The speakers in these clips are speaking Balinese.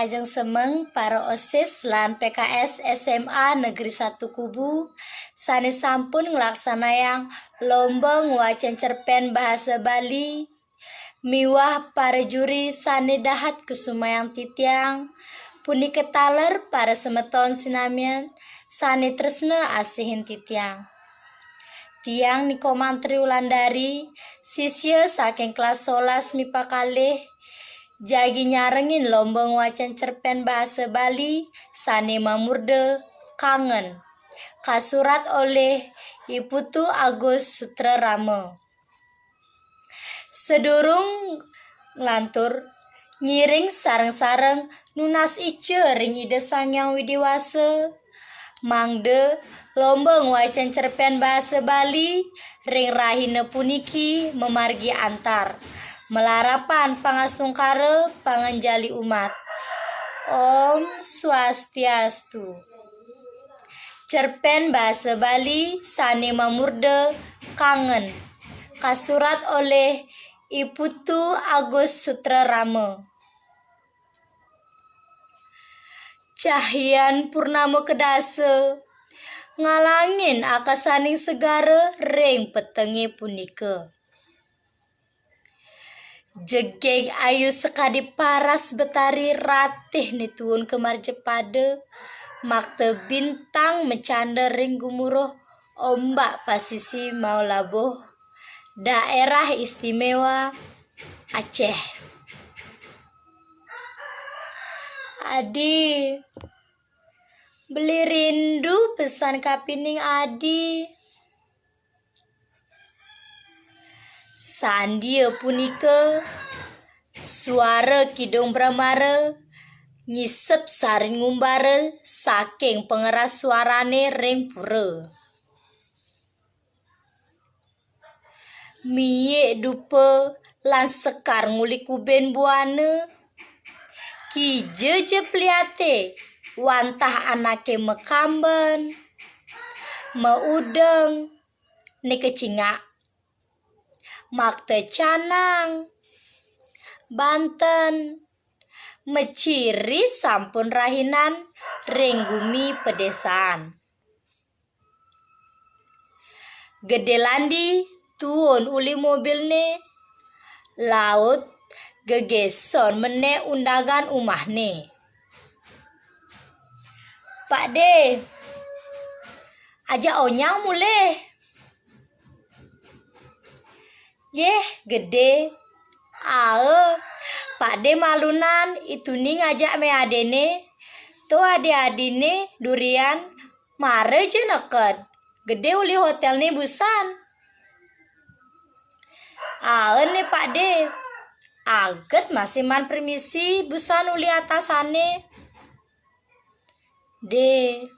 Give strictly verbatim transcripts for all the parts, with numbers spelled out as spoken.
Lajeng semeng para OSIS lan PKS SMA Negeri Satu Kubu sane sampun nglaksanayang lomba ngwacen cerpen bahasa Bali miwah para juri sane dahat kusumayang titiang, punika taler para semeton sinamian sane tresna asihin titiang. Tiang Niko Mantri Wulandari, sisya saking kelas solas mipa kalih, jagi nyarengin lomba ngwacen cerpen bahasa Bali sane mamurda Kangen, kasurat olih I Putu Agus Sutrarama. Sedurung nglantur, ngiring sareng-sareng nunas ica ring Ida Sang Hyang Widi Wasa, mangda lomba ngwacen cerpen bahasa Bali ring rahina puniki mamargi antar, malarapan pangastungkara panganjali umat. Om Swastiastu. Cerpen bahasa Bali sane mamurda Kangen, kasurat olih I Putu Agus Sutrarama. Cahyan purnama kedasa ngalangin akasaning segara ring petenge punika. Jegeg ayu sakadi paras betari ratih nituun ka marjapada, makta bintang macanda ring gumuruh ombak pasisi Maulabuh, Daerah Istimewa Aceh. Adi, beli rindu pesan kapining Adi. Sandia punika, suara kidung bramara nyisep saring ngumbara saking pangeras suarane ring pura. Miyik dupa lan sekar nguli kuben buana, kija ja pliate wantah anake makamben, maudeng, nika cingak. Makta canang, banten, maciri sampun rahinan ring gumi pedesaan. Gede Landi tuun uli mobilne, laut gegeson mene undagan umahne. Pak De, ajak onyang mulih. Yeh, Gede. Ae, Pak De malunan ituni ngajak me adene. To adi-adine Durian mara ja neked. Gede uli hotelne busan. Ae ne Pak De. Aget masih man permisi busan uli atasane. De,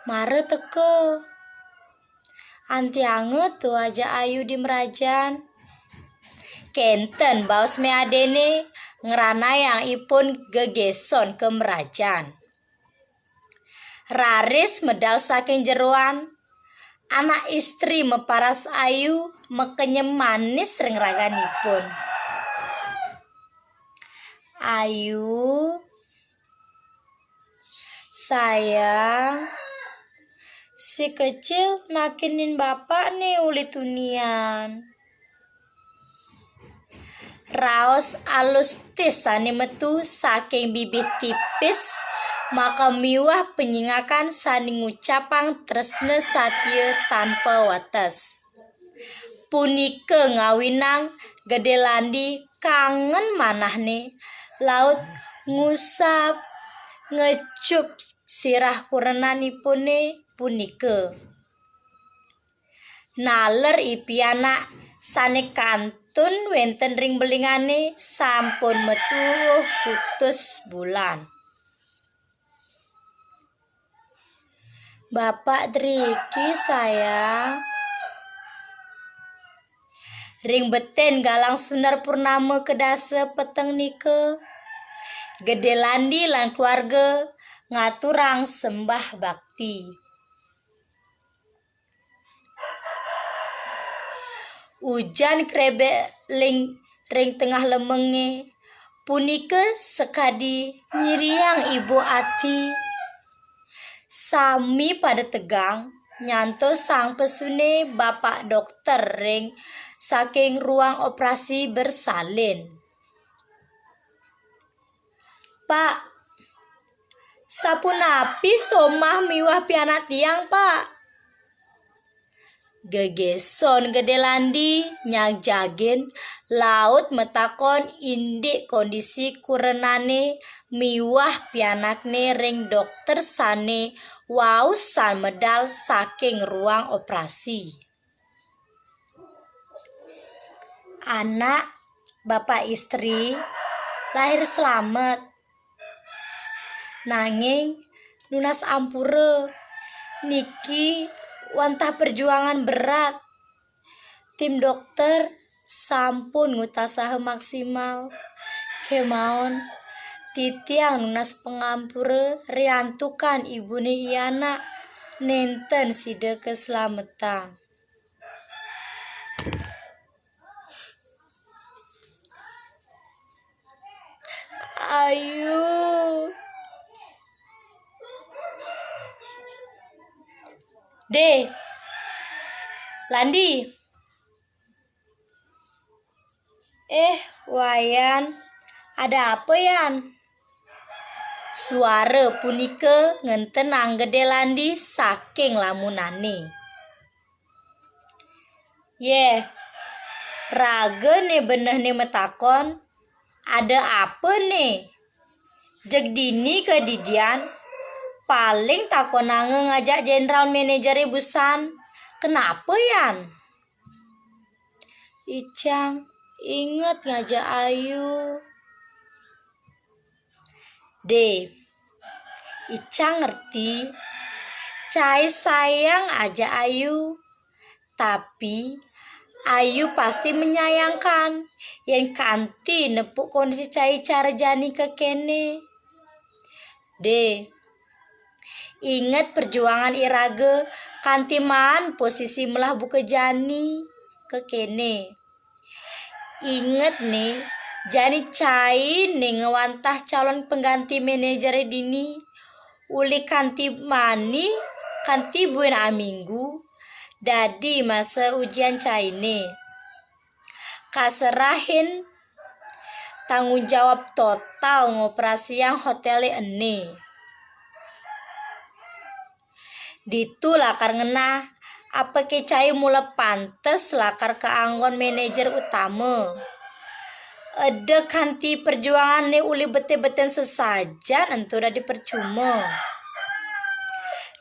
mara teka. Antianga to ajak ayu di merajan. Kenten baos me adene ngranayang ipun gegeson ka merajan. Raris medal saking jeroan, anak istri maparas ayu makenyem manis ring raganipun. Ayu, sayang, si kecil nakinin bapak nih uli tunian. Raos alus tis sane metu saking bibih tipis, maka miwah penyingakan sane ngucapang tresna satia tanpa wates. Punika ngawinang Gede Landi kangen manahne, laut ngusap, ngecup sirah kurenanipune punika. Naler i pianak sane kantun wenten ring belingane sampun metuuh kutus bulan. Bapak driki, sayang. Ring beten galang sunar purnama kedasa peteng nika, Gede Landi lan keluarga ngaturang sembah bakti. Ujan krebek ling ring tengah lemenge, Punika sakadi nyiriang ibu ati. Sami pada tegang nyantos sang pesune bapak dokter ring saking ruang operasi bersalin. "Pak, sapunapi somah miwah pianak tiang, Pak?" Gegeson Gede Landi nyagjagin laut matakon indik kondisi kurenane miwah pianakne ring dokter sane wau san medal saking ruang operasi. Anak, bapak istri, lahir slamet. Nanging nunas ampura, niki wantah perjuangan berat. Tim dokter sampun ngutasaha maksimal. Kemaon, titiang nunas pangampura riantukan ibune i anak, nenten sida kaslametang. Ayu. De. Landi. "Eh, Wayan, ada apa, Yan?" Suara punika ngentenang Gede Landi saking lamunane. "Yeh, raga ne benehne matakon, ada apa ne? Jeg dini kadidian, paling takonanga ngajak general manager busan. Kenapa, Yan?" "Icang inget ngajak Ayu." "De, Icang ngerti, cai sayang ajak Ayu, tapi Ayu pasti menyayangkan yen kanti nepuk kondisi cai cara jani kekene. De, inget perjuangan iraga kanti maan posisi melah buka jani kekene. Inget ne, jani cai ne ngwantah calon pengganti manajer dini. Uli kanti mani, kanti buin aminggu, dadi masa ujian caine. Kaserahin tanggung jawab total ngoperasiang hotele ene. Ditu lakar ngenah, apake cai mula pantes lakar kaanggon manajer utama. Eda kanti perjuangane uli bete-beten sesajan ento dadi percuma."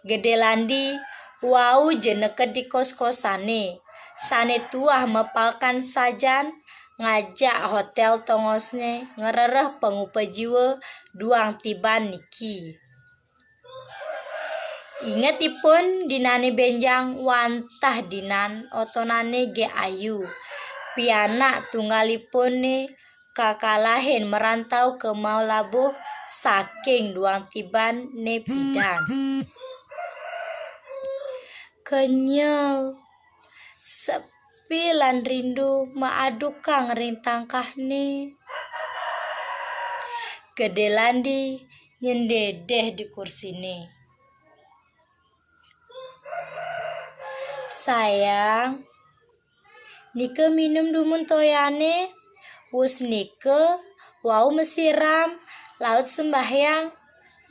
Gede Landi wau ja neked di kos-kosane, sane tuah mapalkan sajan ngajak hotel tongosne ngrereh pangupa jiwa duang tiban niki. Ingetipun dinane benjang wantah dinan otonane Ge Ayu, pianak tunggalipune kakalahin merantau ka Maulabuh saking duang tiban ne pidan. Kenyel, sepi lan rindu maadukang ring tangkahne. Gede Landi nyendedeh di kursine. "Sayang, nika minum dumun toyane, wus nika wau masiram, laut sembahyang.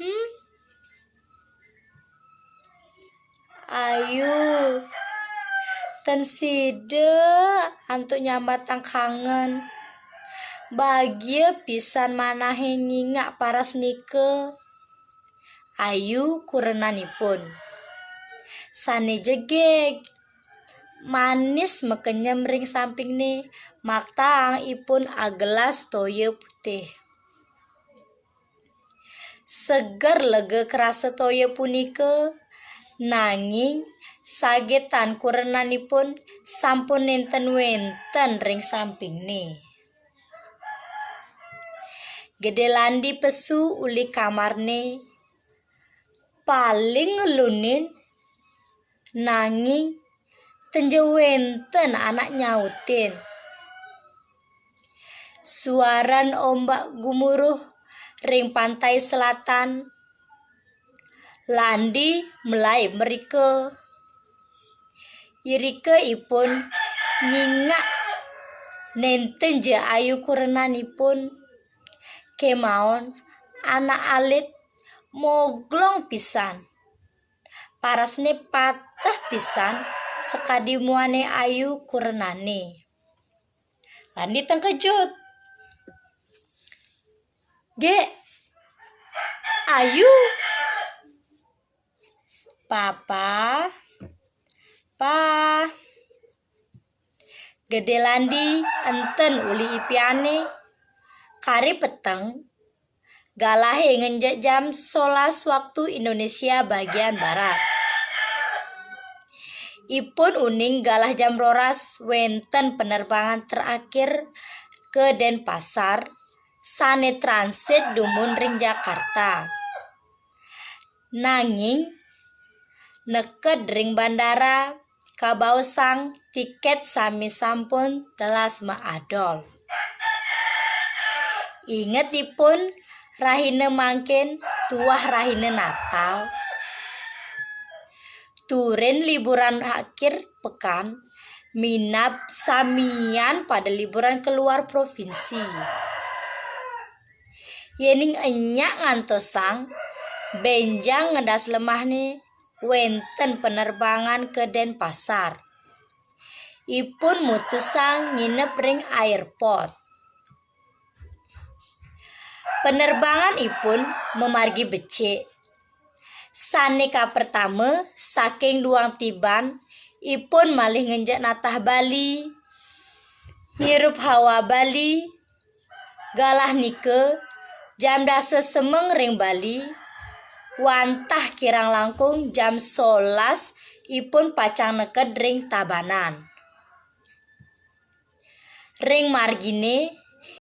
Hmm?" Ayu, ten sida antuk nyambatang kangen. Bagia pisan manahe nyingak paras nika. Ayu kurenanipun. Sane jegeg. Manis makenyem ring sampingne, maktaang ipun agelas toya putih. Seger lega krasa toya punika, nanging sagetan kurenanipun sampun nenten wenten ring sampingne. Gede Landi pesu uli kamarne, paling ngelunin, nanging ten ja wenten anak nyautin. Suaran ombak gumuruh ring pantai selatan. Landi melai mrika. Irika ipun nyingak nenten ja ayu kurenan ipun. Kemaon anak alit moglong pisan. Parasne pateh pisan sakadi muane ayu kurenane. Landi tengkejut. "Dek, ayu." "Papa, Pa." Gede Landi enten uli ipiane. Kari peteng, galahe ngenjek jam solas waktu Indonesia bagian barat. Ipun uning galah jam roras wenten penerbangan terakhir ke Denpasar, sane transit dumun ring Jakarta. Nanging neked ring bandara, kabaosang tiket sami sampun telas maadol. Ingetipun rahina mangkin tuah rahina Natal. Turin liburan akhir pekan, minab samian pada liburan keluar provinsi. Yening enyak ngantosang, benjang ngedas lemahne wenten penerbangan ke Denpasar. Ipun mutusang nginep ring airport. Penerbangan ipun mamargi becik. Sane kapertama saking duang tiban, ipun malih ngenjek natah Bali, ngirup hawa Bali. Galah nika jam dasa semeng ring Bali, wantah kirang langkung jam solas ipun pacang neked ring Tabanan. Ring margine,